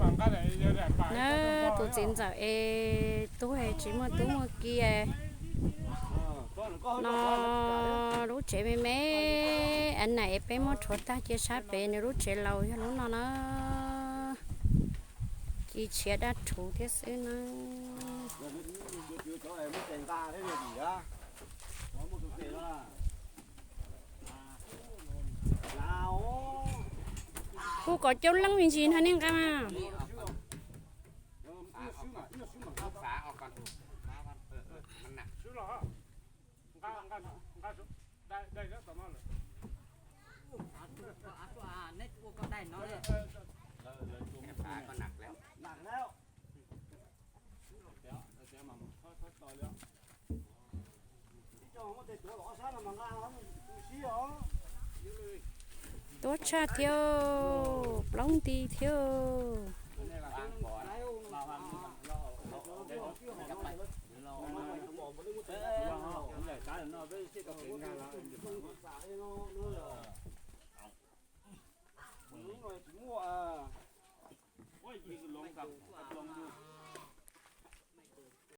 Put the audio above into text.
Na, tus txiv ntxawm es tuag tsis muaj tub muaj ki no, lub tsev me me, a na es peb muab rhuav tag cia sab pem nws lub tsev laus yog lub no na. Ci tshiav dab rhuv thiab xwb na. Kuj kom coob leej me ntsis no nej nqa mas. Tuab tshaj thiab, plaub nti thiab.